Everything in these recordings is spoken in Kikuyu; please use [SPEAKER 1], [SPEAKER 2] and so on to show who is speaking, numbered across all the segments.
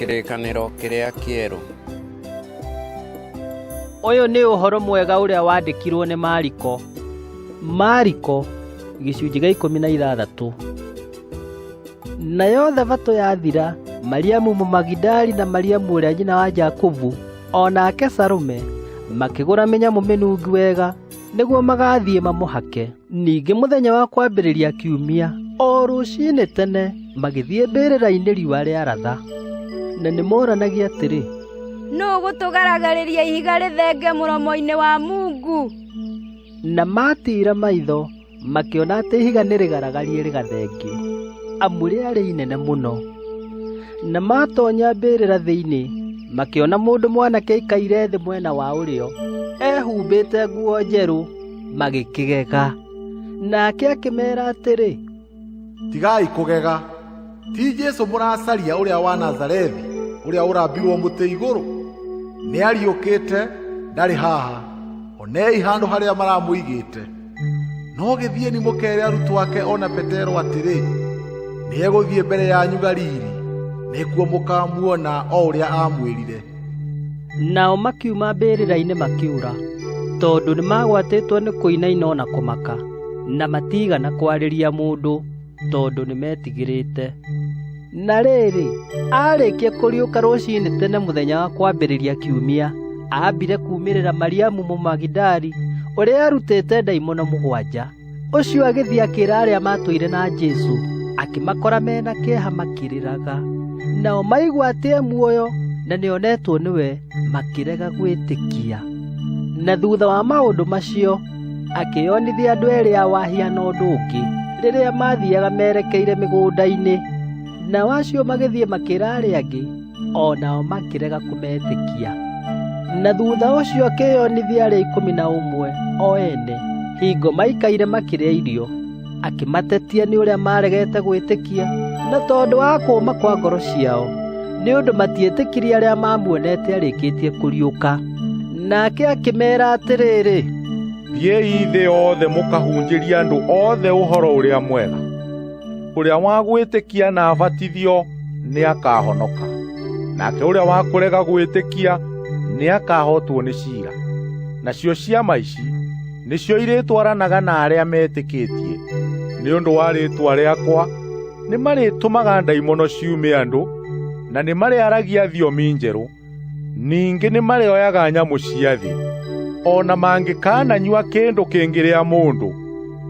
[SPEAKER 1] Kĩrĩkanĩro kĩrĩa kĩerũ.
[SPEAKER 2] Ũyũ nĩ ũhoro mwega ũrĩa wandĩkirwo nĩ Mariko. Mariko gĩcunjĩ gĩa 16. Nayo thabatũ yathira, Mariamu Mũmagidali na Mariamu ũrĩa nyina wa Jakubu, o nake Salome, makĩgũra mĩnyamũ mĩnungi wega nĩguo magathiĩ mamũhake. Ningĩ mũthenya wa kwambĩrĩria kiumia, o rũcinĩ tene, magĩthiĩ mbĩrĩra-inĩ riũa rĩaratha. Na nĩmoranagia atĩrĩ,
[SPEAKER 3] Nũũ ũgũtũgaragarĩria ihiga rĩthenge mũromo-inĩ wa Mungu?
[SPEAKER 2] Na maatiira maitho, makĩona atĩ ihiga nĩrĩgaragarie rĩgathengio, amu rĩarĩ inene mũno. Na maatonya mbĩrĩra thĩinĩ, makĩona mũndũ mwanake aikaire thĩ mwena wa ũrĩo, ehumbĩte nguo njerũ, magĩkĩgega. Nake akĩmeera atĩrĩ,
[SPEAKER 4] Tigai kũgega. Ti Jesũ mũracaria ũrĩa wa Nazarethi, ũrĩa ũrambirwo mũtĩ igũrũ? Nĩariũkĩte, ndarĩ haha. Onei handũ harĩa maramũigĩte. No gĩthiĩni mũkere arutwo ake o na Petero atĩrĩ, nĩegũthiĩ mbere yanyu Galili, nĩkuo mũkamuona o ũrĩa aamwĩrire.
[SPEAKER 2] Nao makiuma mbĩrĩra-inĩ makĩũra, tondũ nĩmagwatĩtwo nĩ kũinaina o na kũmaka, na matiigana kwarĩria mũndũ, tondũ nĩmetigĩrĩte. Na rĩrĩ, aarĩkia kũriũka rũcinĩ tene mũthenya wa kwambĩrĩria kiumia, aambire kuumĩrĩra Mariamu Mũmagidali, ũrĩa aarutĩte ndaimono 7. Ũcio agĩthiĩ akĩĩra arĩa maatũire na Jesũ, akĩmakora me na kĩeha makĩrĩraga. Nao maigua atĩ e muoyo na nĩonetwo nĩwe, makĩrega gwĩtĩkia. Na thutha wa maũndũ macio, akĩyonithia andũ erĩ ao ahiana ũndũ ũngĩ, rĩrĩa maathiaga merekeire mĩgũnda-inĩ. Nao acio magĩthiĩ makĩĩra arĩa angĩ, o nao makĩrega kũmetĩkia. Na thutha ũcio akĩyonithia arĩa 11 o ene, hingo maikaire makĩrĩa irio, akĩmatetia nĩ ũrĩa maaregete gwĩtĩkia, na tondũ wa kũũma kwa ngoro ciao, nĩ ũndũ matietĩkirie arĩa maamuonete arĩkĩtie kũriũka. Nake akĩmeera atĩrĩrĩ,
[SPEAKER 5] Thiĩi thĩ yothe mũkahunjĩrie andũ othe ũhoro ũrĩa mwega. Ũrĩa wa gwĩtĩkia na abatithio nĩakahonoka, nake ũrĩa wa kũrega gwĩtĩkia nĩakahotwo nĩ ciira. Nacio ciama ici nĩcio irĩtwaranaga na arĩa metĩkĩtie. Nĩ ũndũ wa rĩĩtwa rĩakwa nĩmarĩtũmaga ndaimono ciume andũ, na nĩmarĩaragia thiomi njerũ. Ningĩ nĩmarĩoyaga nyamũ cia thĩ. O na mangĩkananyua kĩndũ kĩngĩrĩa mũndũ,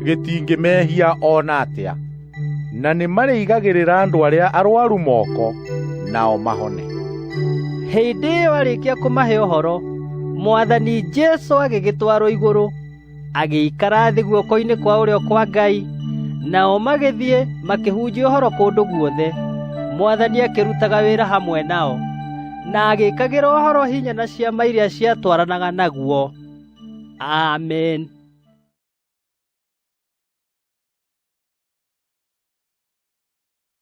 [SPEAKER 5] gĩtingĩmehia o na atĩa. Na nĩmarĩigagĩrĩra andũ arĩa arwaru moko, nao mahone.
[SPEAKER 2] Hĩndĩ ĩyo arĩkia kũmahe ũhoro, Mwathani Jesũ agĩgĩtwarwo igũrũ, agĩikara thĩ guoko-inĩ kwa ũrĩo kwa Ngai, nao magĩthiĩ makĩhunjia ũhoro kũndũ guothe. Mwathani akĩrutaga wĩra hamwe nao, na agĩkagĩra ũhoro hinya na ciama iria ciatwaranaga naguo. Amen.